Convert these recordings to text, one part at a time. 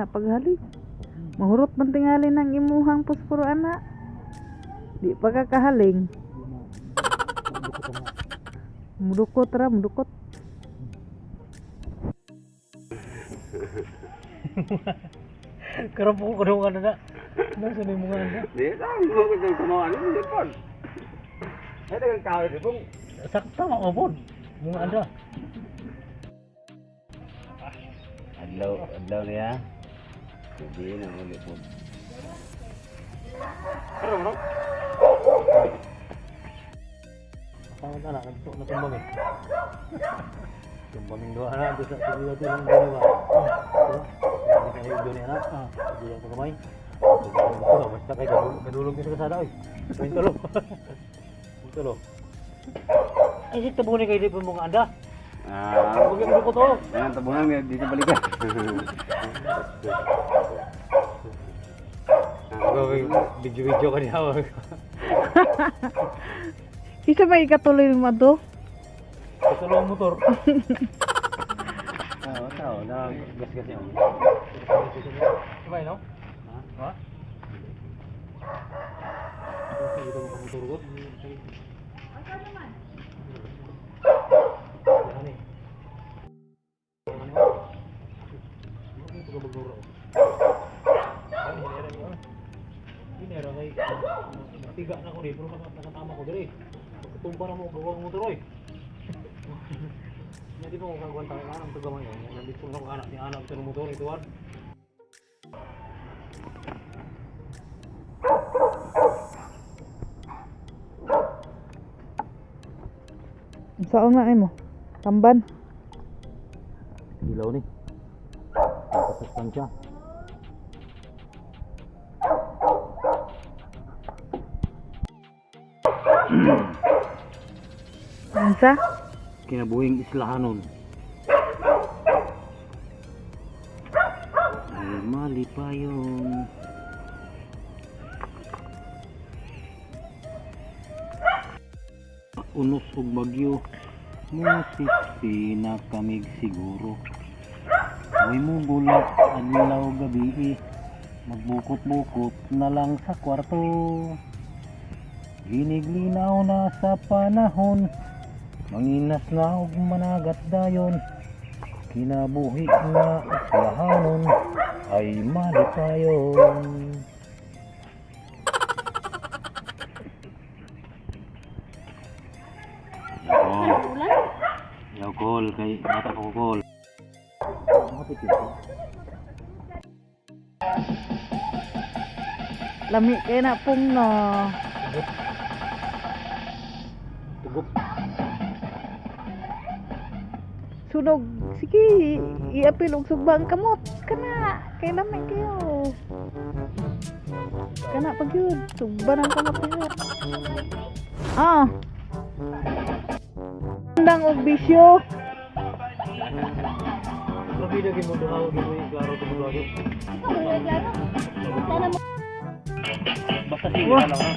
na paghaling. Mahurot man tingali ng imuhang posporo ana. Di pa ka kahaling. Mudukot ra, mudukot. Karon po ko kadungan na. Nasa ni mo nga. Di lang mo ko kumawa ni di pon. Ay dagang kahoy di pong. Sakta mo po. Mga anda. Adlaw, adlaw niya. Hindi na ulit po. Pero no? Tama na nagto na tumbang eh. Tumbang yung duha na doon sa tuloy natin ang duha ba. Hindi kayo doon anak. Hindi lang kamay. Basta kay kadulog ni sa kasada oy. Tulo. Tulo. Ay sikta mo ni kay di pa mga anda. Ah, Huwag yung ko to. ayan tabunan nga dito balikan. Video-video ka niya. Isa ba ikatuloy mo to? Katulo ang motor. Oo, tao na gas-gas niya. Iba no? Ha? Dito mo motor ko. Tiga na ko rin, pero nakatama ko diri. Pagkatumba na mo, gawa ang motor oy. Hindi mo kagawang tayo anang tagamay yun. Nandito na ko anak ni anak ito ng motor ito. Saan na mo? Tamban. Ilaw ni. Nakasustansya. Unsa? Kinabuhing islahanon. Ay malipayon. Unos ug bagyo. Musiksi na kamig siguro. Ay mo gulat adlaw gabi. Magbukot-bukot na lang sa kwarto. Giniglinaw na sa panahon. Manginas na og managat dayon. Kinabuhi nga islahanon ay malipayon. Alcohol kay bata ko alcohol. Lami kay na pong no. Tugup. Sunog. Sige, iapil og sugba ang kamot. Kana, kay lami kayo. Kana pag yun. Sugba ng kamot kayo. Ah. Undang og bisyo. Grabe na gimo duha gimo yung klaro to mo lagi. Basta sige Wah. lang ha.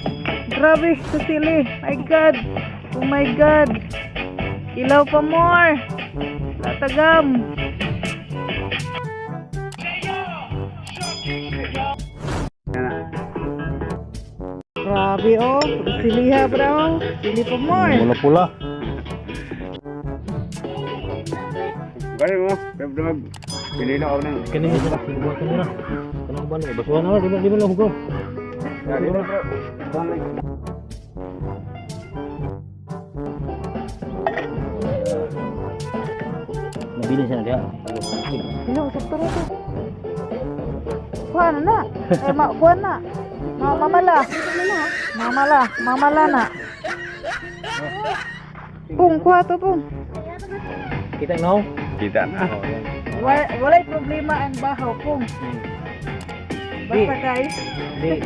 Grabe, sa sili. My God. Oh my God. Ilaw pa more. Latagam. Grabe oh. Siliha bro. Sili pa more. Pula-pula. Bari mo, pero mag pili na ako ng Kani ni sila sinubuhat na. Kanang ba ni basuhan na di ba lang hugaw. Ya, dito bro. Balik. Nabili siya na diha. Hello, sakto ra to. Kuha na na. Eh, ma kuha na. Ma mamala. Mamala, mamala na. Pung, kuha to, pung. Kita na. Kita na. Oh, yan. Walay problema ang bahaw, pung. Basta kay, Di,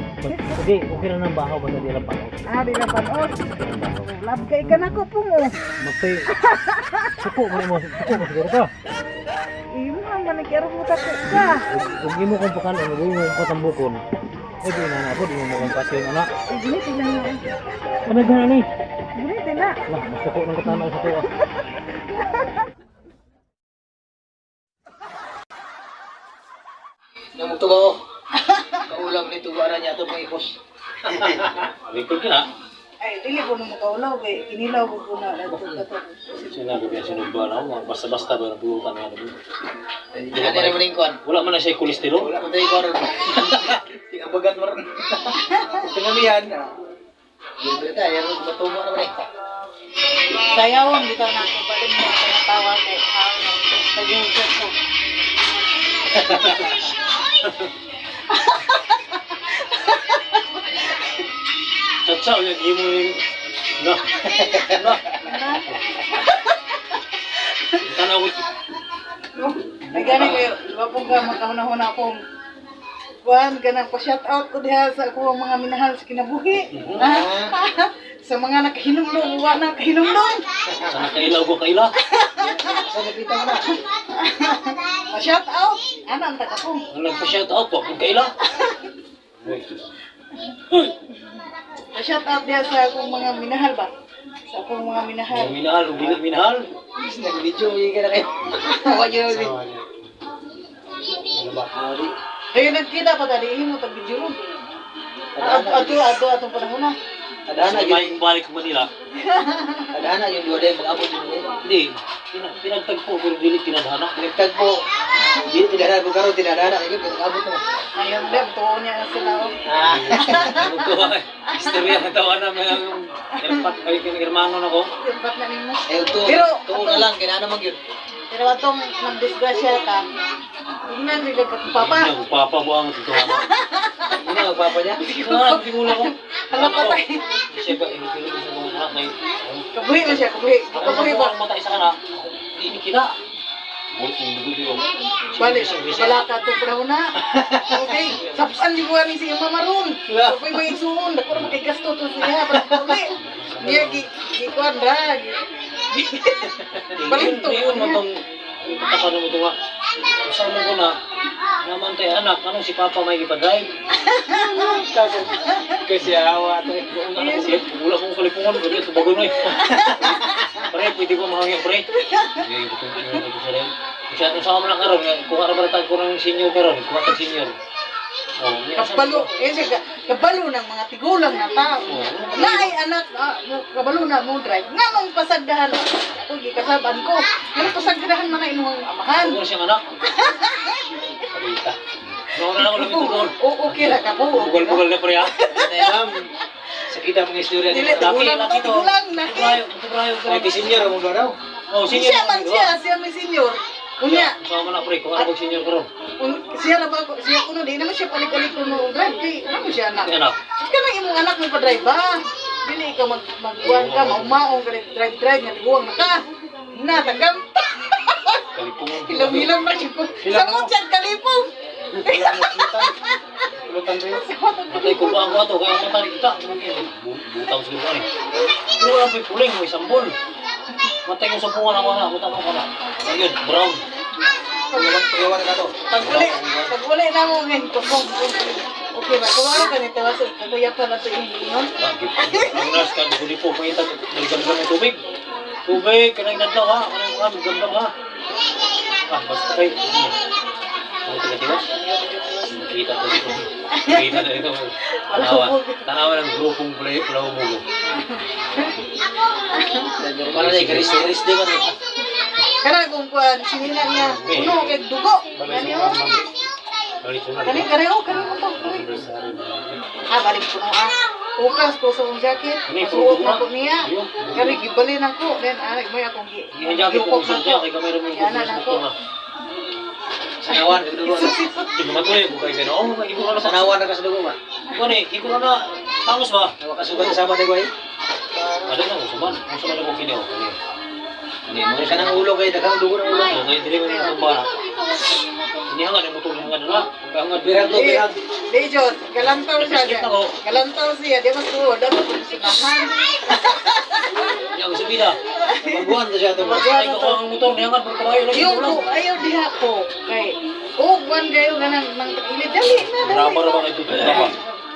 di, okay na ng bahaw basta di lang panaw. Ah, di na panos. Lab kay ka na ko, pung, oh. Magpay suko mo mo, suko mo siguro ka. Imo ang manakero mo tako ka. Ug imo kong pakanon, ug imo kong patambukon. Eh di na na ako, di mo mo kong pasyon anak. Eh, gunit na nga. Ano gana ni? Gunit na. Lah, masuko ng katanaw sa tuwa. Nang tuba oh. Kaulam ni tuba ra niya ato pang ikos. Likod ka na. Ay, dili ko na makaulaw kay kinilaw ko na adto kato. Sinabi ko yan sinugba na ako. Basta-basta ba ang pulutan nga naman. Wala na naman yung kuan. Wala man na siya kolesterol. Wala man tayo kuan ron. Tingabagat mo ron. Tingamihan. Libre ta, yan matubo naman eh. Sayawon bitaw na ako balin mo sa tawa kay sa gihugot ko. Tsatsa, yung imo yung... Na. Na. Tanaw ko. No? Ay gani kayo, wapong ka makahuna-huna akong kuan ganang pa shout out ko diha sa ako ang mga minahal sa kinabuhi. Sa mga nakahinumdum, wa na kahinumdum. Sa nakailaw ko kaila. Sa nakita mo na. Pa shout out. Ana ang taka ko. Ang nagpa-shout out po, kung kaila. Uy. Pa shout out diha sa akong mga minahal ba. Sa akong mga minahal. Yung minahal, yung dili minahal. Is nag-video mo ka na kayo. Wa niyo na. Ano ba? Ari. Kayo nagkita pa dali imo tag video ron. Adto adto atong panahon na. Adana Sa yun. may balik ko Manila. Adana yung duwa dahil mag-abot yun eh. Hindi. Pinagtagpo pero dili tinadhana. Nagtagpo. Di tinadana ko karon tinadana kayo nag-abot mo. Ayun leb, tuo niya na sila. Oh. Ah. Ano to ay? Istorya na tawa na may ang erpat ay kang hermano na ko. Tirpat na nimo. Eh to. Pero, Tuo na lang kinana man gyud. Pero atong nagdisgrasya ka, tingnan rin ka papa. Hindi, papa mo ang totoo. Hindi na magpapa niya. Ah, tingula ko. Hala patay. Siya ba, inutuloy ko sa mga anak may... Kabuhi na siya, kabuhi. Ako Kabuhi ba? ba? Mata isa ka na. Hindi ni kita. Bulit yung dugo dito. Bali, wala ka itong panahon na. Okay, sapsan di buwan ni siya mama ron. Okay, may isuon. Dako na makigasto to siya. Para uli. Niya, gi, gi, kuan ra. Balik to. Yun, matong... Pataka mo ito nga. Kasama ko na. Naman kay anak, anong si Papa may ipadrive? Kasi awa to. Wala akong wala akong kalipungan, pwede ito bago na eh. Pre, pwede ko mahangin, pre. Sige, ito ito sa rin. Siya, kung sama mo lang karon, kung ano ba tag ko ng senior karon, kuha tag senior. Oh, niya, sa- Kabalo, eh siya, kabalo ng mga tigulang na tao. Na ay anak, ah, kabalo na mo drive. Nga nung pasagdahan, ako gikasaban ko. Nga nung pasagdahan man na inuhang amahan. Ano siyang anak? Salita. Noon na ako lang ito doon. Oo, okay ra ka po. Okay ra. Bugal-bugal na pre ha. Tayo ma'am. Sa kita mga istorya Dili, ni tigulang to, tigulang na. Tubrayo, tubrayo. Ay kay senior mo daw. Oh, senior. Siya man siya, siya may senior. Unya, Sama na pre, kung ano pag senior karon. Siya ra ba ko, siya kuno di naman siya palig-alig kuno og drive kay ano siya anak. Ay, anak. Ka nang imong anak mo pa-drive ba? Dili ka mag magkuan ka, maumaong ka drive drive nga tiguang na ka. Na tagam. Kalipungan. Hilom-hilom na siya ko. Sa mo siya kalipong. Pulutan rin. Matay ko ba ako ato kaya mata ni kita. Butang siguro ani. Pero wala po'y puling, may sambol. Matay ko sa pungan ako na, butang ako na. Ayun, brown. Pagawa na ka to. Pag uli na mo ngayon, kung okay ba? Kung ano ka nito, sa kuya pa na ito yung ingon. Ang nurse ka, gusto po, pangita, nagdamdam ng tubig. Tubig, kanang nadlaw ha, kanang ha, nagdamdam ha. Ah, basta kay. Ano tiga-tiwas? Kita to dito. Kita to dito. Tanawa, tanawa ng grupong play, pulaw mugo. Normal na karis karis di ba? Kara kung kuan, sinina niya, puno kay dugo. Kani oh. Kani kani oh, kani mo to. Kani. Ah, balik puno ah. Ukas ko sa akong jacket. Kani, Pasuot puno na ko niya. Ayun. Kani gibalin ako. Then anak may akong gi. Yung jacket ko, giyukop kung na ko. kay kamera mo yung Yana na ko. Sanawan ka dugo. Matuloy ko kay Ganoong, iko na sa Sanawan na ka sa dugo ba? Kuan eh, iko na tangos ba? Nawa kasugat sama na ko ay. Ano na usuman? Usuman ako kini oh. Kini. Kini mo Kanang ulo kay daghang dugo ng ulo. Okay, dili mo yung bara. Ini hangan ang motor hangan na. Hangan Birag to birag. Di Jod, galantaw siya. Napiskit ako. Galantaw siya, di mas tuod. Dapat kung sunahan. Yang subida. Maguan to siya to. Ay ko ang motor ni hangan pagkabayo lagi Yung ko, ayaw diha ko. Kay, oh, kuan kayo ganang nang tagilid. Dali na, dali. Rama ra ba kay tutod ka ba?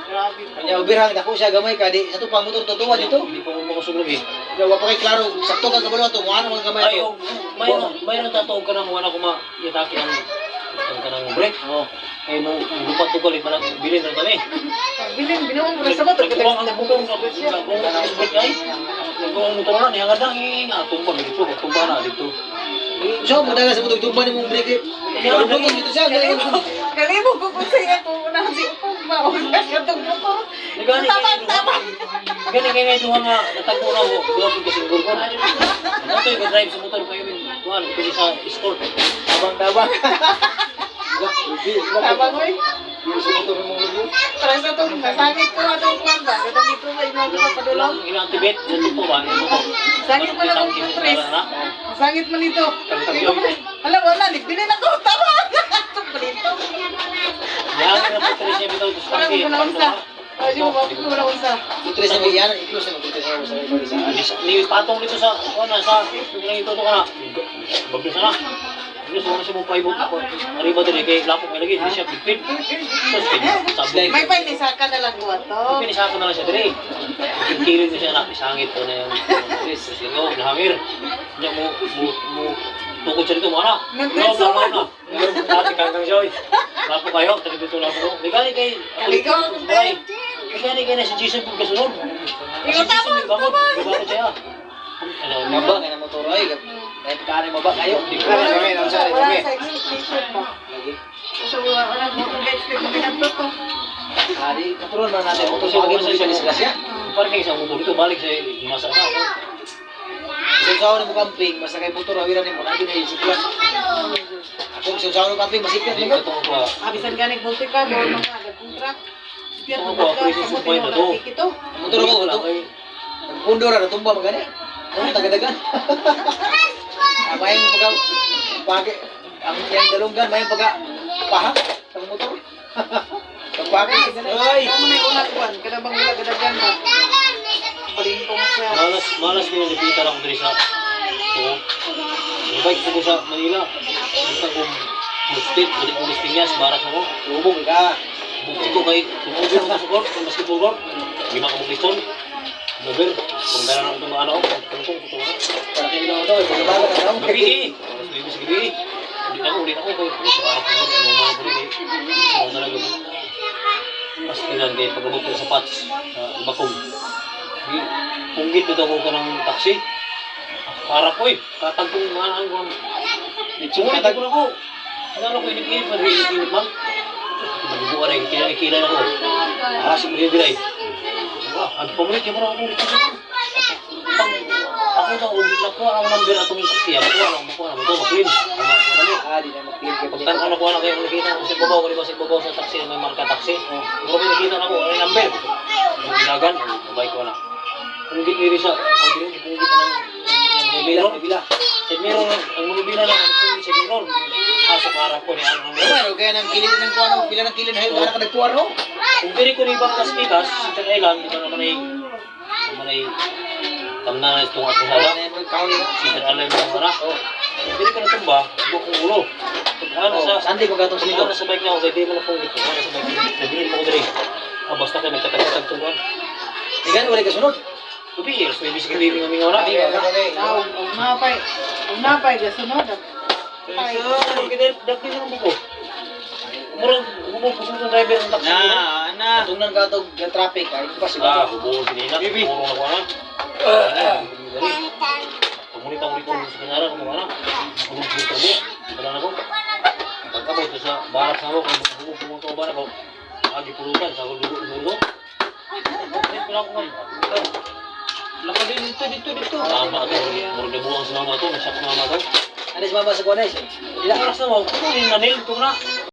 Grabe. Nya birang dako siya gamay ka di sa to pang motor tutuwa dito. Hindi pa mo makasulog eh. Nya wa pa kay klaro sakto ka kabalo to mo ano mga gamay Ay, to. oh, mayroon mayroon tataw ka nang wala ko ma yatake ang kanang Break. Oo. Kay mo lupat to galit man bilin na kami. Bilin, binuong ko sa motor. Nagkuwang ang bukong nagkuwang ang break ay. Nagkuwang motor na nihangad na eh tumba dito, tumba na dito. So, magdaga sa motor, tumba ni mong break eh. Kalubog dito siya. Kalibog ko kung sa'yo kung unahan si Upong ba o katong motor. Nagani Tabang, tabang. Gani kay ngay duha nga natagpo na ko, duha ko kasinggol ko. Motor ko drive sa motor kayo min kuan ko sa escort. Tabang-tabang. Tabang, oy. Yung sa motor mong lugo. Para sa itong nasangit ko atong kuwan ba? Katong dito ba ino ko padulong? Ilang tibet sa tuto ba? Sangit man akong putres. Sangit man ito. Hala, wala. Nagbilin ako. Tama! Itong balito. Yang na putres siya bitaw sa Parang tangke. wala unsa. Ay, di ba? Wala unsa. Putres na yan, i-close na putres na sa isa. Ni patong dito sa kuan na sa yung ito to kana. Bagyo sana. Diyos wala siya mo paibot ako. Arriba diri kay lapok may lagi di siya bitbit. Sus kay May painisaka na lang ko ato. Pinisaka na lang siya diri. Kikirin ko siya na isangit ko na yung Chris yo nahangir. Nya mo mo mo tukod siya dito mo ana. Nagdiretso na na. Dati kangkang siya oy. Lapok kayo, taga dito lapok ko. Di gani kay Kaligaw akong tayo. Di gani kay na si Jason kung kasunod. Ikaw, tabang, tabang. Gabang siya. Ano, Maba kay na motor ay. Kahit kaanay maba kayo. Wala wala sa expectation ba? So, wala wala mo kung expect mo pinagto to. Hari, motoron man natin. Motor Kasi sa wala agin siya mo disgrasya. Parang kay isang motor dito balik sa masa sa. Sa usaw mo camping, basta kay motor awiran nimo na gyud ay siklat. Ako sa usaw mo camping masipyat Di mo. ka tong pa. Abisan ganig multi car o mga dagkong truck. Sipyat Oo, mo ka presyo sa sumpay na to. ito. Motor ko to. Pundo ra tumba magani. Ano tagadagan? Amayang pagka pagi ang yang dalunggan mayang pagka paha sa motor. Pagpagi sa gani. Ay! Ano may unang kuwan? Kada bang wala gadagan ba? Balintong siya. Malas malas ko yung nipitan ako diri sa tuo. Yung bike ko sa Manila. Punta ko Mustit, ulit ko Piñas, barak ako. Ubong ka. Bukod ko kay tumubo ko sa court, kung basketball court. Lima ka mong Mover, kung dala na ako itong ano, kung kung kung Para kay Lolo, pagbabago ka daw. Gabi eh! Alas 9 sa gabi eh. Ulit ako, kay sa barak ko, ano mga ko rin eh. Ako talaga. Mas tinan kay pag-abot ko sa pats, sa Bakong. Punggit dito ako ka ng taxi. Harap ko eh, katagtong mga ang kung Sumunod ko na ako. Ano ko inip-inip, man inip-inip man. Magbuka na, ikilay na ko. Ah, sige, bilay. Ang pamulit, yung mga ako. Ako daw, nakuha ang number atong taxi. Makuha lang, makuha lang. Ito, mag-claim. Makuha na mo. Ah, di na mag-claim kay Pagtan-aw nakuha na kayo, nakita ko sa babaw, ko di ba sa babaw sa taxi na may marka taxi. Pero may nakita na ko, ano yung number? Ang ginagan, mabay ko na. Punggit ni Risa, o di rin, punggit na ng mirror. Bila. Sa mirror, ang mga na lang, ang sa mirror. Ah, sa harap ko niya, ang mirror. Ano kaya nang kilid ng kuano, pila ng kilid hayo ka nagkuano. Kung diri ko ni ibang kaspikas, sa Island, di ba naman ay, naman ay, tamna na itong atong harap. Cedar Island na para. Kung diri ko natumba, buok kong ulo. Pag ano sa, Sunday ko gatong Pag silito. ano sa bike na ako, kaya di mo na pong dito. Ano sa bike, nabilin mo ko diri. Ah, basta kayo, nagtatag-tag itong Igan wala kasunod. Gabi, alas 9 sa gabi, mingaw na. Tao, ug napay, gasunod. Ay, Dagdag na ng buko. Murag, hubog ko sa driver ng taxi. Na, tungnan ka tog traffic ay pa Ah, hubog sinina. Puro na ko na. Pamunit ang ulit sa kanara, kung ano. Hubog ko turbo. Wala na ko. Pagkabot ko sa barak sa ako, kung hubog ko mga barak ko. Agi pulutan, sa ako dugo, dugo. Lakad dito dito dito. Tama ito, murag nabuang sa mama to, nasyak sa mama to. Ano si mama sa kuan ay? Ilang oras na mo, ito yung nanil, ito na.